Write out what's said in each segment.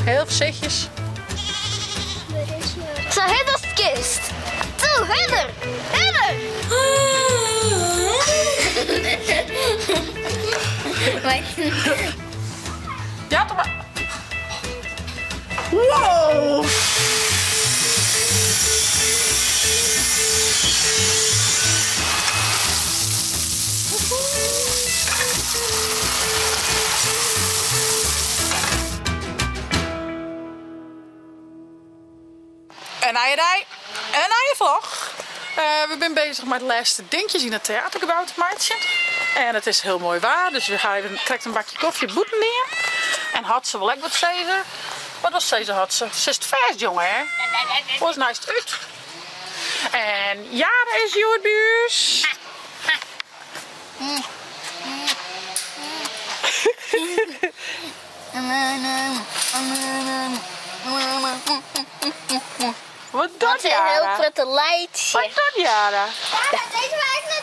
Hiel foarsichtjes. Sa hurd ast kinst. Toe, hurder! Hurder! Ja, toch maar. Wow! In nije dei, in nije vlog. We binne bezich mei de lêste dinkjes yn it teatergebou te meitsjen. En it is hiel moai waar, dus we ha even krekt in bakje kofje bûten dien. En Hotse wol ek wat sizze. Wat wolst sizze Hotse? Sitst fêst jonge hè? Oars neist út. En Jara is hjoed by ús. Wat docht Jara? Heel protte laitsje. Wat docht Jara?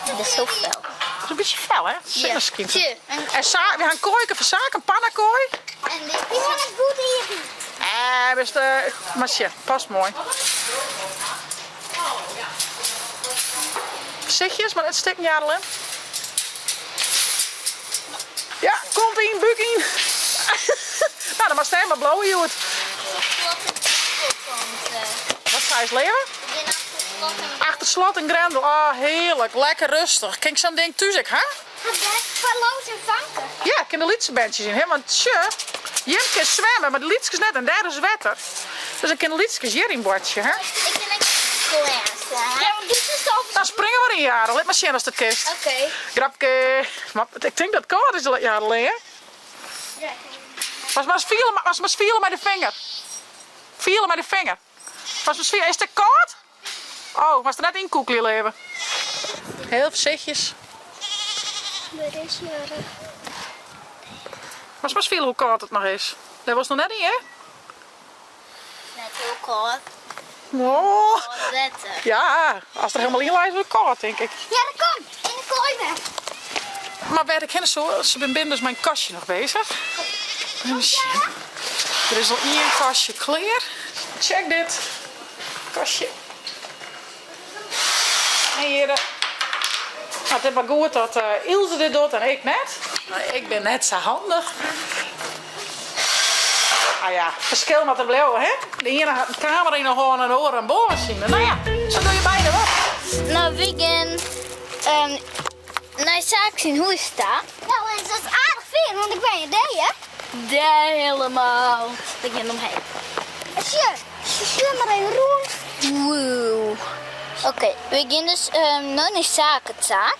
Dat is heel fel. Dat is in bytsje fel, hè? Sinne skynt. En sa, we ha in koaike foar Saak, in pannakoai. En dit is het goed iepen. Eh, bist, mar sjen, past moai. Foarsichtjes, mar net stikken, Jarelin. Ja, kont yn, búk yn. Nou, dan moatst dêr mar bliuwe hjoed. Wat seist, leave? Achter slot en grendel. Oh, hearlik. Lekker rêstich. Kin ik sa'n ding thús ek ha? Foar Loos en Fanke. Ja, kin de lytse berntsjes yn, hè? Want sjoch, jim kin swimme, mar de lytskes net en dêr is wetter. Dus dan kin de lytskes hjir yn boartsje, hè? Ik kin ek glêzen. Ja, want dit is al. Dan springe we yn, Jaren. Lit mar sjen ast it kinst. Oké. Grapke. Mar ik tink dat it kâld is, Jaren, hè? Ja. Moatst mar ris fiele, moatst mar ris fiele mei de finger. Fiele mei de finger. Moatst mar ris fiele, is it kâld? Oh, moatst der net yn koekelje, leave. Hiel foarsichtjes. Wêr is Jaren? Moatst mar ris fiele hoe kâld it noch is. Dêr wolst noch net yn, hè? Net hiel kâld. Oh. Kâld wetter. Ja, ast der hielendal yn leist wurdt it kâld, tink ik. Ja, dat kom. Yn de koai wer. Mar wêr't ik hinne soe, se binne dus mei in kastje noch bezich. Even sjen. Der is al ien kastje klear. Check dit. Kastje. En hjir. Nou, it is mar goed dat Ilse dit docht en ik net. Ik bin net sa handich. Ah ja, ferskil moat der bliuwe, hè? De iene hat in kamera yn 'e hân en de oare in boarmasine. No ja, sa dogge je beide wat. No, wy gean nei Saak syn hûs ta. No, en dat is aardich fier, want ik wenje dêr, hear. Dêr helemaal. We gean omheech. Sjoch, sjoch mar even rûn. Wow. Oké, we gean dus no nei Sake ta.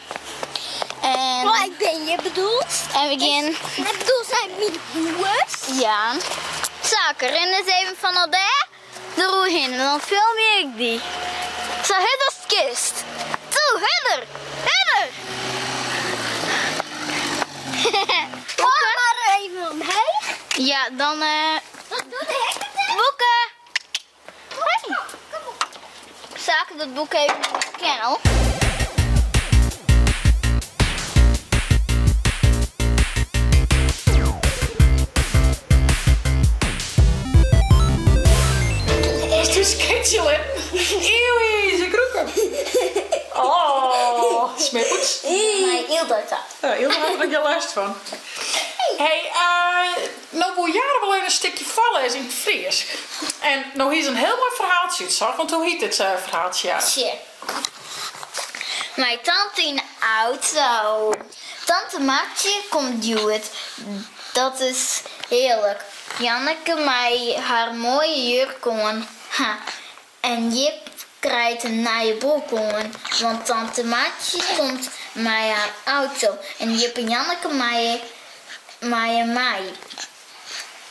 En... Waar ik ben je bedoeld? En we gean... Ik bedoel zijn mijn hûs? Ja. Sake, rin eens even fan al dêr deroerhinne en dan filmje ik dy. Sa hurd ast kinst. Toe, hurder! Hurder! Kom maar even omheech. Ja, dan... Wat doe ik het? Boeken! Sake dat boek even yn de kennel. Is de sketsje litten? Eeuwie, ze kroeken. Oh, smeerpoets. Mei Ilda ta. Ja, Ilda hat der ek gjin lêst fan. Hey, No woe Jara wol even in stikje foarlêze yn it Frysk. En no hie se in hiel moai ferhaaltsje útsocht, want hoe hyt dit ferhaaltsje, Jara? Tsje. Mei tante yn de auto. Tante Martsje komt hjoed. Dat is hearlik. Janneke mei har moaie jurk oan. Ha. En Jip krijt in nije broek oan, want tante Martsje komt mei har auto en Jip en Janneke meie meie mei.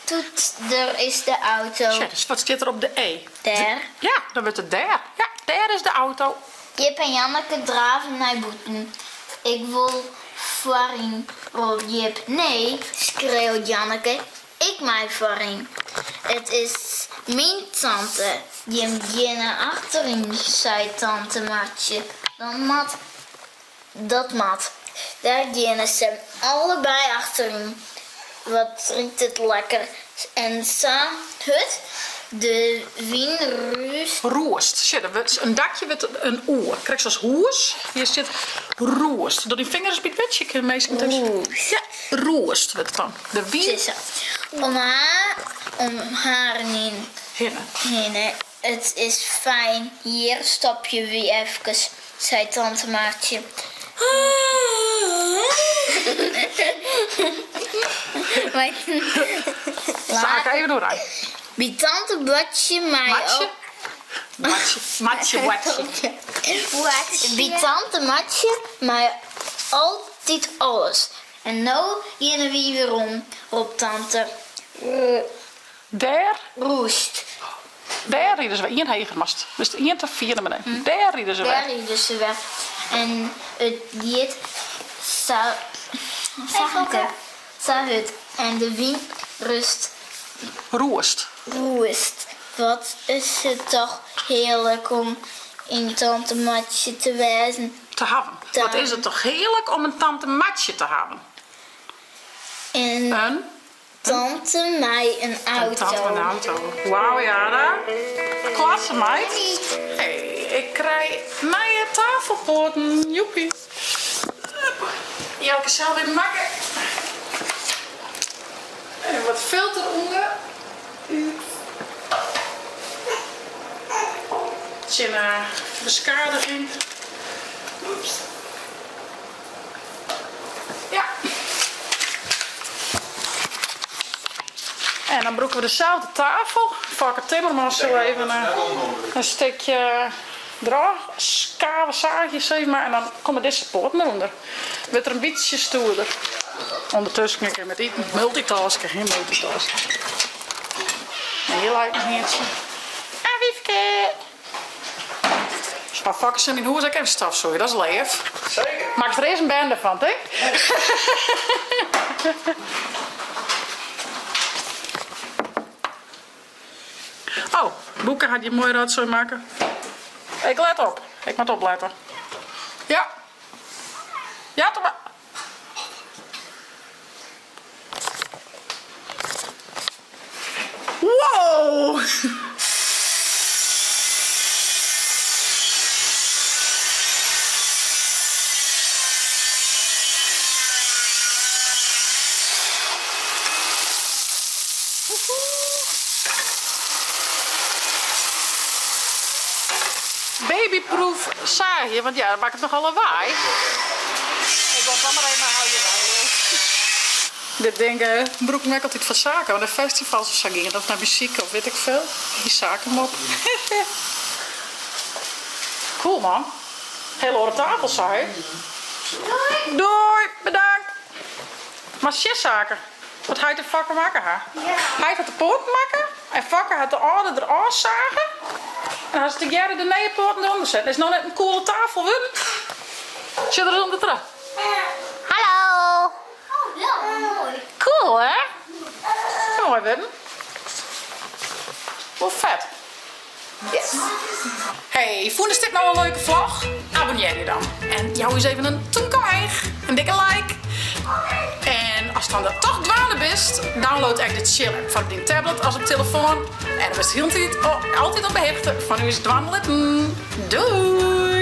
Toet, der is de auto. Tsja, dus wat stiet der op de E? Dêr. Ja, dan wurdt it dêr. Ja, dêr is de auto. Jip en Janneke drave nei bûten. Ik wol foaryn, ropt Jip. Nee, skreaut Janneke, Ik mei foaryn. It is myn tante. Jim geane achteryn, sei tante Martsje. Dan moat dat moat. Dêr geane se allebei achteryn. Wat rykt it lekker en sa hurd de wyn rûst. Rûst. Sjoch, der wurdt in dakje wurdt in oe. Krekt sa as hûs. Hjir stiet rûst. Doch dyn fingers by it wurdsje, kinne minsken it even. Ja, rûst wurdt it dan. De wyn. Sisa. Om har, om harren Hinne. hinne. It is fijn, hjir stopje wy efkes, sei tante Martsje. Saak even oerein. By tante Bartsje mei Martsje? Martsje, Martsje, Bartsje. By tante Martsje mei altyd alles. En no geane wy werom, ropt tante. Dêr. Rûst. Dêr ride se wer. Ien heger moatst. Bist ien te fier nei beneden. Dêr ride se wer. Dêr ride se wer. En it giet sa sa hurd en de wyn rust. Rûst. Rûst. Wat is it toch hearlik om in tante Martsje te wêzen. Te hawwen. Wat is it toch hearlik om in tante Martsje te hawwen. In. In. Tante mei in auto. In tante mei in auto. Wauw Yara. Klasse meid. Hey, ik krij nije tafelpoaten. Joepie. Jelke sels even makke. Even wat filter ûnder. Tsjin beskadiging. Oeps. Ja. En dan brûke we dezelfde tafel. Fokke Timmerman sil even in stikje derôf skave, saagje sis mar. En dan komme dizze poaten derûnder. Wurdt er in bytsje stoerder. Undertusken ik even met iten. Multitasken, hè, multitasken. En hjir leit in heartsje. En Wiefke! Mar Fokke sil myn hûs ek even stofsûgje, dat is leaf. Zeker. Makkest der earst in bende fan, tink? Oh, Boeke hat hjir moai rotsoai makke. Ik let op. Ik moat oplette. Ja. Ja, toch mar. Wow! Babyproof saagje, want ja, dat makket nochal lawaai. Ik wol dan mar even mei houjen by. Dit ding brûk ik ek altyd foar saken, want nei festivals of sa gean of nei muzyk of wit ik veel. Dy saken op. Cool man. Hele oare tafel sa hè. Doei! Doei, bedankt. Mar sjen Sake, wat heit en Fokke makke ha. Heit hat de poaten makke en Fokke hat de âlde der ôf sage. En ha se tegearre de nije poaten derûnder setten. Is no net in coole tafel wurden? Sjoch der ris ûnder troch. Hallo! Oh, ja, moai. Cool hè? Moai wurden. Wol fet. Yes. Hey, fûnest dit no in leuke vlog? Abonnearje je dan. En jou ús even in tûmke omheech, in dikke like. En ast dan dat toch dwaande bist, download ek de Tsjil app foar op dyn tablet as op telefoan. En dan bist hieltyd, altyd op 'e hichte fan ús dwaan litten. Doei!